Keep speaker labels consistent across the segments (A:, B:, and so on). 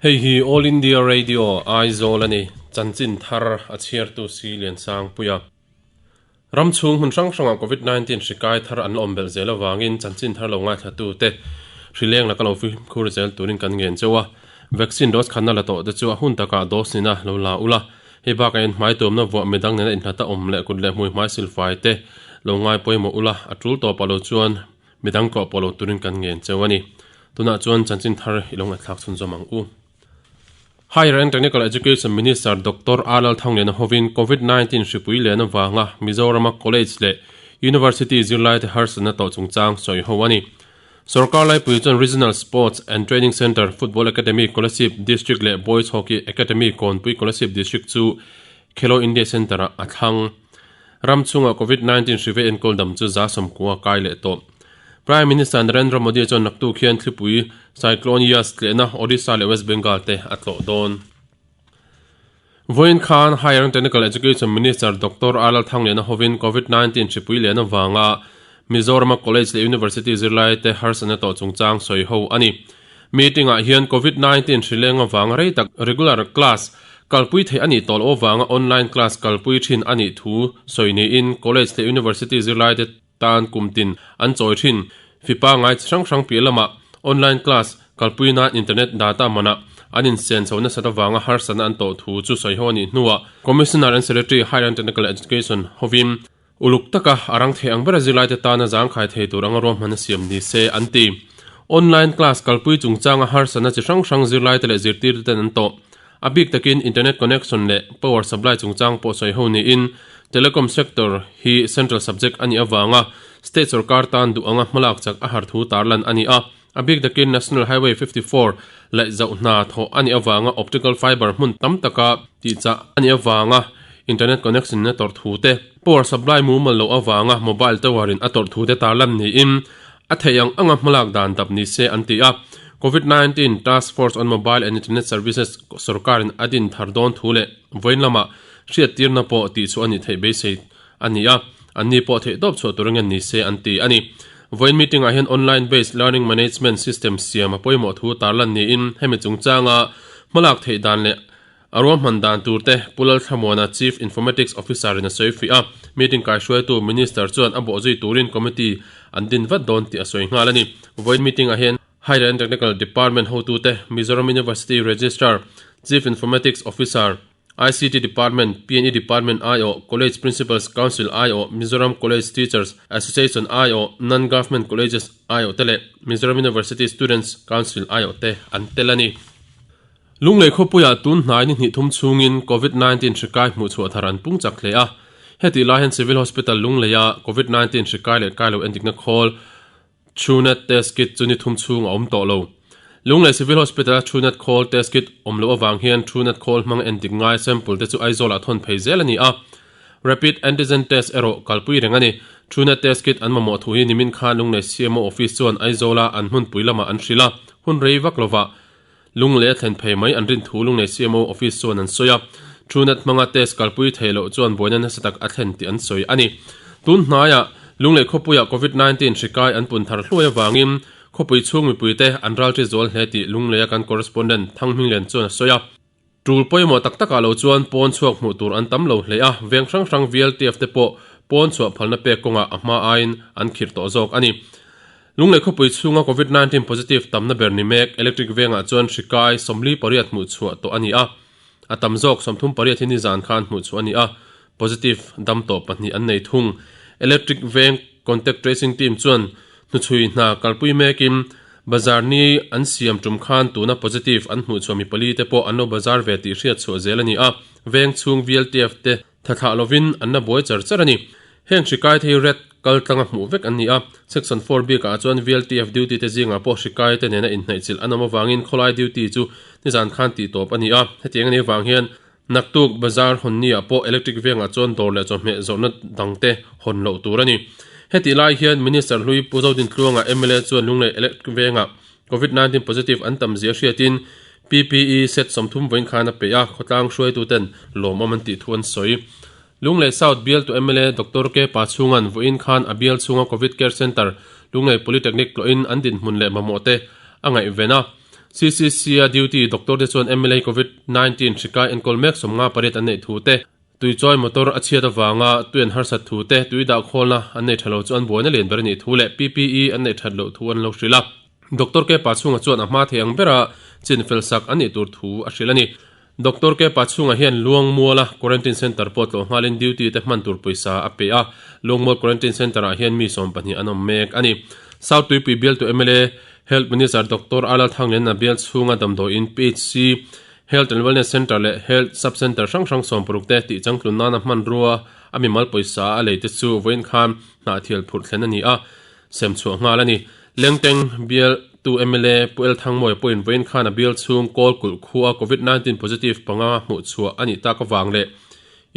A: Hei hi All India Radio, Aizawl a ni. Chanchin thar a chhiartu si Liansangpuia. Ram chhung hmun hrang hrangah Covid 19 hri kai thar an la awm belh zel avangin chanchin thar lo ngaithlatute hri leng laka lo fimkhur zel turin kan ngen cheu a. Vaccine dose khatna la tawh te chu a hun takah dose nina lo la ula. Hei bakah hian hmai tuamna vuah midang nena inhlata awm leh kut leh hmui hmai silfai te lo ngai pawimawh ula, a tul tawpah lo chuan midang tlawh pawh lo turin kan ngen cheu a ni. Tunah chuan chanchin thar i lo ngaihthlak chhunzawm ang u. Higher and Technical Education Minister Doctor A Lalthangliana hovin Covid 19 hripui len avanga Mizorama College leh University zirlaite harsatna tawh chungchang sawi ho a ni. Sorkar laipui chuan Regional Sports and Training Centre, Football Academy, Kolasib District leh Boys Hockey Academy, Kawnpui Kolasib District chu Khelo India Centre-ah a thlang. Ram chhungah Covid 19 hri ve enkawl dam chu 90% kai leh tawh. Prime Minister Narendra Modi chuan naktuk hian thlipui Cyclone Yaas tlehna Odisha leh West Bengal te a tlawh dawn. Vawiin khan Higher and Technical Education Minister Doctor R Lalthangliana hovin Covid 19 hripui len avanga Mizorama College leh University zirlai te harsatna tawh chungchang sawi ho a ni. Meeting ah hian Covid 19 hri leng avanga rei tak regular class kalpui theih a nih tawh loh avanga online class kalpui thin a nih thu sawi niin College leh University zirlai te tan kum tin an chawi thin. Fipa ngai chi hrang hrang piah lamah online class kalpui nan internet data manah an insen chho nasat avanga harsatna an tawh thu chu sawi ho a nih hnuah Commissioner and Secretary Higher and Technical Education hovin Uluk taka a rang thei ang bera zirlaite tana zangkhai thei tur anga ruahman a siam ni se an ti. Online class kalpui chungchanga harsatna chi hrang hrang zirlaite leh zirtirtuten an tawh. A bik takin internet connection leh power supply chungchang pawh sawi ho niin telecom sector hi central subject a nih avanga state sorkar tan duh anga hmalak chak a har thu tarlan a ni a. A bik takin National Highway 54 laih zauh hna thawh a nih avanga optical fiber hmun tam taka tihchah a nih avanga internet connection in a tawrh thu te, power supply mumal loh avanga mobile tower in a tawrh thu te tarlan niin a theih ang anga hmalak dan dap ni se an ti a. Covid 19 Task Force on Mobile and Internet Services sorkarin a din thar dawn thu leh vawiin lamah hriattirna pawh tihchhuah a nih theih beisei a ni a, anni pawh theihtawp chhuah tur ngen ni se an ti a ni. Vawiin meeting ah hian online based learning management system siam a pawimawh thu tarlan niin hemi chungchanga hmalak theih dan leh a ruahman dan tur te Pu Lalthlamuana Chief Informatics Officer in a sawi fih a, meeting kaihruaitu Minister chuan a bawhzui turin committee an din vat dawn tih a sawi nghal a ni. Vawiin meeting ah hian Higher and Technical Department hotute Mizoram University Registrar, Chief Informatics Officer, ICT Department, PNE Department aiawh, College Principals Council aiawh, Mizoram College Teachers Association aiawh, Non-Government Colleges aiawh te leh Mizoram University Students Council aiawh te an tel a ni. Lunglei khawpuiah tun hnai ni hnih thum chhungin Covid 19 hri kai hmuh chhuah thar an pung chak hle a. Hetih lai hian Civil Hospital Lungleia Covid 19 hri kai leh kai lo endikna khawl Truenat test kit chu ni thum chhung a awm tawh lo. Lunglei Civil Hospital-a Truenat khawl test kit awm loh avang hian Truenat khawl hmang endik ngai sample te chu Aizawl-ah thawn phei zel a ni a. Rapid Antigen test erawh kalpui reng a ni. Truenat test kit an mamawh thu hi nimin khan Lunglei CMO office chuan Aizawl-a an hmunpui lamah an hrilh a, hun rei vak lovah Lunglei a thlen phei mai an rin thu Lunglei CMO office chuan an sawi a. Truenat hmanga test kalpui theih loh chuan buaina nasa tak a thlen tih an sawi a ni. Tun hnaiah Lunglei khawpuiah Covid 19 hri kai an pun thar hluai avangin khawpui chhung mipuite an ralṭi zual hle tih Lungleia kan correspondent Thanghminglen chuan a sawi a. Tul pawimawh tak takah lo chuan pawn chhuak hmuh tur an tam lo hle a, veng hrang hrang VLTF te pawh pawn chhuah phalna pek kawngah a hma aiin an khirh tawh zawk a ni. Lunglei khawpui chhunga Covid 19 positive tamna ber ni mek Electric vengah chuan hri kai 48 hmuh chhuah tawh a ni a, a tam zawk 38 hi nizan khan hmuh chhuah a ni a, positive dam tawh pahnih an nei thung. Electric veng contact tracing team chuan hnuchhui hna kalpui mekin Bazar ni an siam tum khan tuna positive an hmuh chhuah mi pali te pawh an lo bazar ve tih hriat chhuah zel a ni a, veng chhung VLTF te tha thlah lovin an la buai char char a ni. Heng hri kai te hi red kal tlanga hmuh vek an ni a, Section 4 bikah chuan VLTF duty te zingah pawh hri kai te nena inhnaihchilh an awm avangin khawlai duty chu nizan khan tih tawp a ni a, hetiang a nih avang hian naktuk bazar hawn ni ah pawh electric vengah chuan dawr leh chawhmeh zawrhna dang te hawn loh tur a ni. Hetih lai hian Minister hlui Pu Zodintluanga mla chuan Lunglei electric vengah Covid 19 positive an tam zia hriatin PPE set 30 vawiin khan a peih a, khawtlang hruaituten lawmawm an tih thu an sawi. Lunglei South bialtu mla Doctor K Pachhunga'n vawiin khan a bial chhunga Covid Care Centre Lunglei Polytechnic tlawhin an dinhmun leh mamawh te a ngaihven a. CCC-a duty doctor te chuan mla Covid 19 hri kai enkawl mek 58 an neih thu te, Tuichawi motor a chhiat avanga tui an harsat thu te, tui dah khawlna an nei tha lo chu an buaina lian ber a nih thu leh PPE an neih that loh thu an lo hrilh a. Doctor K Pachhunga chuan a hma thei ang bera chin fel sak an nih tur thu a hrilh a ni. Doctor K Pachhunga hian Luangmuala Quarantine Centre pawh tlawh nghalin duty te hman tur pawisa a pe a, Luangmual Quarantine Centre ah hian mi 12 an awm mek a ni. South Tuipui bialtu mla Health Minister Doctor Alal Thangliana bial chhunga damdawiin PHC Health and Wellness Centre leh Health Sub Centre hrang hrang 60 te tih changtlun nana hmanrua a mimal pawisa a lei te chu vawiin khan hnahthial phurh thlen a ni a, sem chhuah nghal a ni. Lengteng bial tu mla Pu El Thangmawia pawhin vawiin khan a bial chhung kawl kulh khua Covid 19 positive panga hmuh chhuah a nih tak avang leh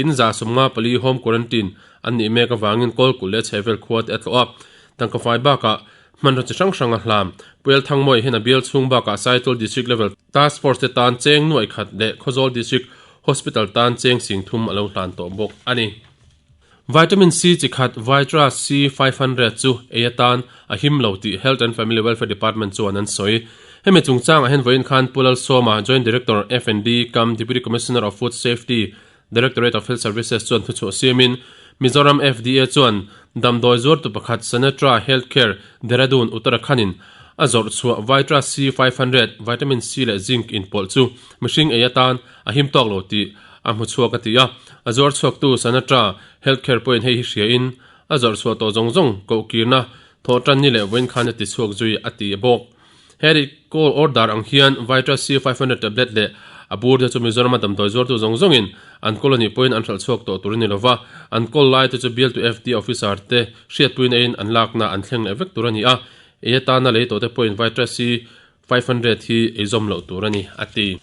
A: in 54 home quarantine an nih mek avangin kawl kulh leh chhehvel khua te a tlawh a, tangka fai bakah Hmanraw chi hrang hrang a hlam. Pu El Thangmawia hian a bial chhung bakah Saitual District Level Task Force te tan cheng nuaih khat leh Khawzawl District Hospital tan cheng sing thum a lo hlan tawh bawk a ni. Vitamin C chi khat Vitra C 500 chu ei atan a him lo tih Health and Family Welfare Department chuan an sawi. Hemi chungchangah hian vawiin khan Pu Lalsawma, Joint Director, F&D, cum Deputy Commissioner of Food Safety, Directorate of Health Services chuan thuchhuah siamin Mizoram FDA chuan damdawi zuartu pakhat Sanetra Healthcare, Dehradun, Uttarakhand-in a zawrh chhuah Vitra C 500, Vitamin C leh Zinc inpawlh chu mihring ei atan a him tawk lo tih a hmu chhuak a ti a. A zuar chhuaktu Sanetra Healthcare pawhin hei hi hriain a zawrh chhuah tawh zawng zawng kohkirna thawhtanni leh vawiin khan a ti chhuak zui a ti bawk. He recall order ang hian Vitra C 500 tablet leh a bur te chu Mizorama damdawi zuartu zawng zawngin an kawl a nih pawhin an hralh chhuak tawh tur a ni lova, an kawl lai te chu bialtu FD officer te hriatpuiin eiin an lakna an thleng leh vek tur a ni a, ei atana lei tawh te pawhin Vitra C 500 hi ei zawm loh tur a ni, a ti.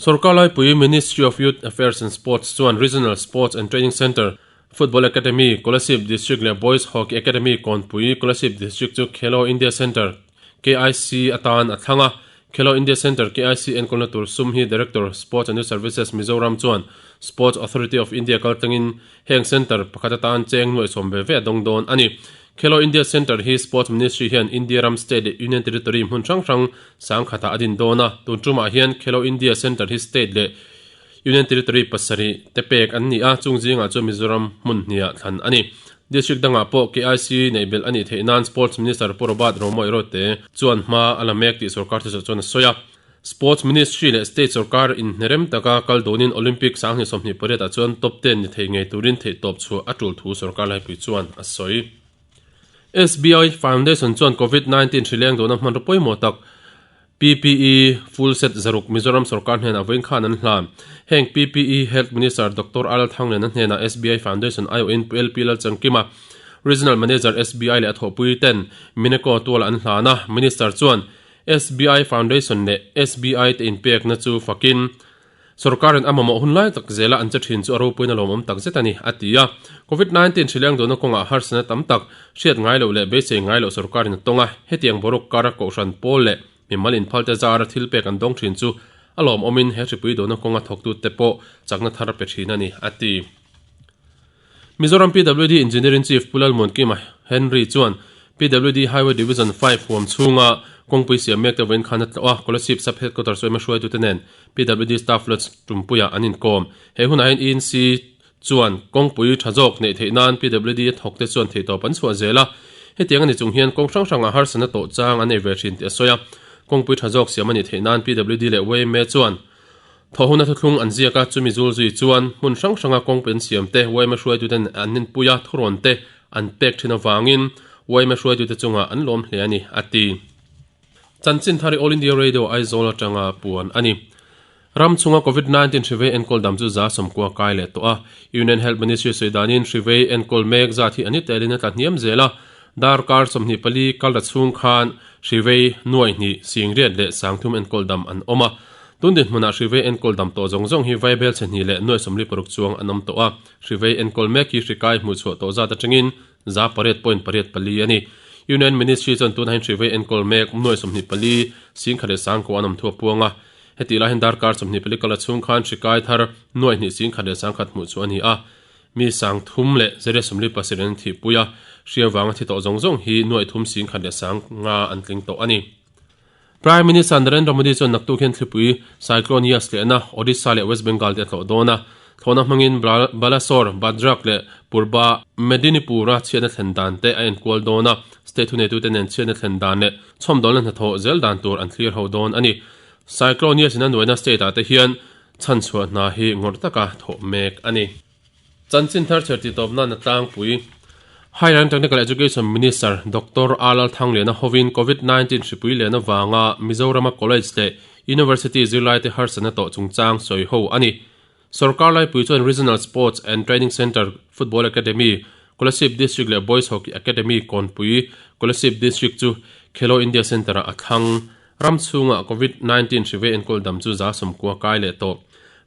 A: Sorkar laipui Ministry of Youth Affairs and Sports chuan Regional Sports and Training Centre, Football Academy, Kolasib District leh Boys Hockey Academy Kawnpui, Kolasib District chu Khelo India Centre, KIC, atan a thlang a. Khelo India Centre, KIC, enkawlna tur sum hi Director, Sports and Youth Services, Mizoram chuan Sports Authority of India kaltlangin heng centre pakhat atan cheng nuaih sawm ve ve a dawng dawn a ni. Khelo India Centre hi Sports Ministry hian India ram state leh Union Territory hmun hrang hrang sangkhatah a din dawn a. Tun tumah hian Khelo India Centre hi state leh Union Territory pasarih te pek an ni a, chung zingah chuan Mizoram hmun hniah thlan a ni. District dangah pawh KIC neih belh a nih theih nan Sports Minister Pu Robert Romawih Rote chuan hma a la mek tih sorkar thusawi chuan a sawi a. Sports Ministry leh State sorkar inhnerem taka kal dawnin Olympic 2028 ah chuan top ten ni thei ngei turin theihtawp chhuah a tul thu sorkar laipui chuan a sawi. SBI Foundation chuan Covid 19 hri leng dawhna hmanraw pawimawh tak PPE full set zaruk Mizoram sorkar hnenah vawiin khan an hlan. Heng PPE Health Minister Doctor RL Thangliana hnenah SBI Foundation aiawhin Pu LP Lalchangkima, Regional Manager SBI leh a thawhpui ten Mineco tualah an hlan a. Minister chuan SBI Foundation leh SBI te inpekna chu fakin Sorkarin a mamawh hun lai tak zela an che thin chu a ropuiin a lawmawm tak zet a ni, a ti a. Covid 19 hrileng duhna kawngah harsatna tam tak hriat ngai loh leh beisei ngai loh sorkarin a tawng a, hetiang boruak kara kohhran pawl leh mimal inphalte zara thil pek an dawng thin chu a lawmawmin he hripui duhna kawnga thawktute pawh chakna thar pe thin a ni, a ti. Mizoram PWD Engineering Chief Pu Lalmuankima Henry chuan PWD Highway Division 5 huam chhunga kawngpui siam mek te vawiin khan a tlawh a, Kolasib Sub Headquarters yma hruaitute nen PWD Staff Lodge tumpuiah an inkawm. He hunah hian ENC chuan kawngpui tha zawk neih theih nan PWD a thawkte chuan theihtawp an chhuah zel a, hetiang a ni chung hian kawng hrang hrangah harsatna tawh chang an nei ve thin tih a sawi a, kawngpui tha zawk siam a nih theih nan PWD leh yma chuan Thawh huna thuthlung an ziak a, chumi zul zui chuan hmun hrang hranga kawngpui an siam te, yma hruaituten an inpui a, thurawn te an pek thin avangin yma hruaitute chungah an lawm hle a ni, a ti. Chanchin thar i All India Radio Aizawl atanga puan a ni. Ram chhunga Covid 19 hrivei enkawl dam chu 90 kai leh tawh a. Union Health Ministry sawi danin hrivei enkawl mek zat hi a ni telin a tla hniam zel a. Darkar 24 kalra chhung khan hrivei nuai hnih, singriat leh sangthum enkawl dam an awm a. Tun dinhmunah Hrivei enkawl dam tawh zawng zawng hi Vaibel chhe hnih leh nuai 46 chuang an awm tawh a, Hrivei enkawl mek hi hrikai hmuh chhuah tawh zat atangin 8.84 a ni. Union Ministry chuan tunah hian Hrivei enkawl mek nuai 24 singkhat leh sangkua an awm thu a puang a. Hetih lai hian darkar 24 kal a chhung khan hrikai thar nuai hnih singkhat leh sangkhat hmuh chhuah a ni a. Mi 30 leh 127 an thihpui a, hria vanga thi tawh zawng zawng hi nuai thum singkhat leh 5 an tling tawh a ni. Prime Minister Narendra Modi chuan naktuk hian thlipui Cyclone Yaas lehna Odisha leh West Bengal te a tlawh dawn a. Thlawhna hmangin Balasore, Bhadrak leh Purba Medinipur-a chhiatna thlen dan te a enkual dawn a, state thuneitute nen chhiatna thlen dan leh chhawmdawlna hnathawh zel dan tur an thlir ho dawn a ni. Cyclone Yaas in a nuaina state-ah te hian chhanchhuah hna hi ngawrh taka thawh mek a ni. Chanchin thar chher tih tawp nan a tlangpui. Higher and Technical Education Minister Doctor A Lalthangliana hovin Covid 19 hripui len avanga Mizorama College leh University zirlaite harsatna tawh chungchang sawi ho a ni. Sorkar laipui chuan Regional Sports and Training Centre Football Academy, Kolasib District leh Boys Hockey Academy Kawnpui, Kolasib District chu Khelo India Centre-ah a thlang. Ram chhungah Covid 19 hri ve enkawl dam chu 90% kai leh tawh.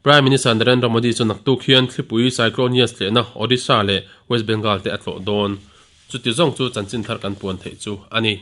A: Prime Minister Narendra Modi chu naktuk hian thlipui Cyclone Yaas tlehna Odisha leh West Bengal te a tlawh dawn. Chuti zawng chu chanchin thar kan puan theih chu a ni.